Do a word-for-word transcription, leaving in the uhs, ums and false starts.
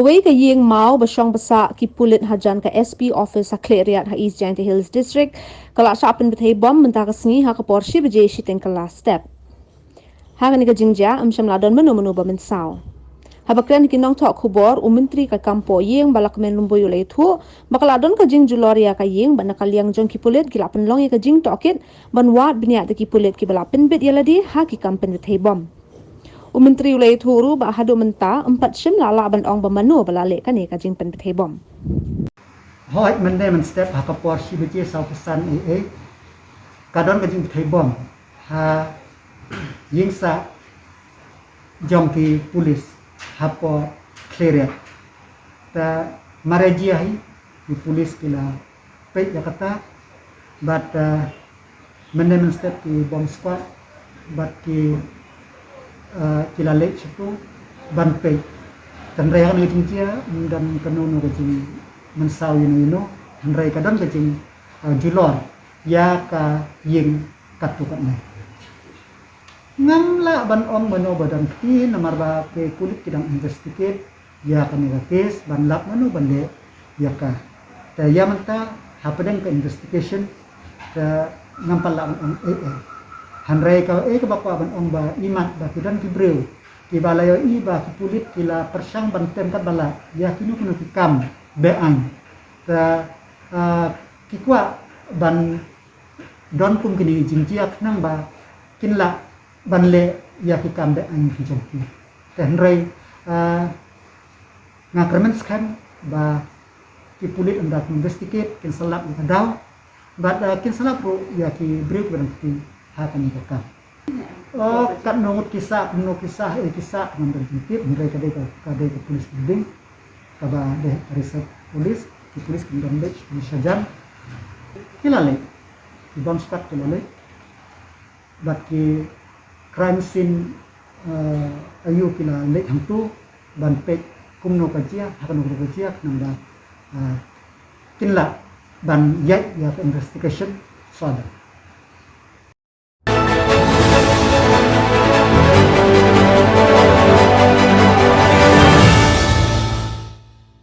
Kawei ka ïing maw ba shong ba sah ki pulit hajan ka S P office ha Khliehriat ha East Jaintia Hills District ka la shah pynbthei bom mynta ka sngi ha ka por shi baje shiteng kylla step. Ha kane ka jingjia ym shym la don mano mano ba mynsaw. Haba kren ha ki nongthoh khubor, u Myntri ka kam poh ïing Bah Lahkmen Rymbui u la ïathuh ba ka la don ka jingjulor ïa ka ïing bad na ka liang jong ki pulit ki la pynlong ïa ka jingtohkit ban wad bniah da ki pulit kiba la pynbit ïa lade ha ki kam pynbthei bom. U Myntri u la ïathuh ruh ba haduh mynta ym pat shym la lah ban ong ba mano ba la leh kane ka jingpynbthei bom. Hooid, mynne mynstep ha ka por shi baje sawphew san A A ka don ka jingbthei bom ha ïing sah jong ki pulit hapoh Khliehriat. Te mareh jia hi ki pulit ki la peit ïa kata bad, eh, mynne mynstep ki bomb squad bad ki, eh, ki la leit shatu ban peit. Te hynrei ha kane ka jingjia ym don kano kano ka jingmynsaw ïano ïano, hynrei ka don ka jing, eh, julor ïa ka ïing katto katne. Ngam lah ban ong mano ba don kti namar ba ki pulit ki dang investigate ïa kane ka case ban lap mano ba leh ïa ka. Te ïa mynta hapdeng ka investigation te ngam pat lah ban ong ei ei. Hynrei kaei kaba kwah ban ong ba imat ba ki don ki briew kiba la ïohi ba ki pulit ki la pyrshang ban tem katba lah ïa kino kino ki kam be-aiñ. Te, ah, ki kwah ban don kum kine ki jingjia khnang ba kin lah ban leh ïa ki kam be-aiñ ki jong ki. Te hynrei, ah, nga kyrmen skhem ba ki pulit ynda ki investigate kin sa lap ïa ka daw bad, ah, kin sa lap ruh ïa ki briew kiba dang kti ha kane ka kam. Oh, katno ngut ki sah, kumno ki sah, eh, ki sah ngam don jingtip, hynrei ka dei ka, ka dei ka police building kaba dei ka reserve police, ki police kin don leit, ki shajan. Ki la leit, ki bomb squad ki la leit bad ki crime scene, eh, aiu ki la leit hangtu ban peit kumno ka jia, ha kano ka jia, khnang ba, eh, kin lah ban ïaid ïa ka investigation further.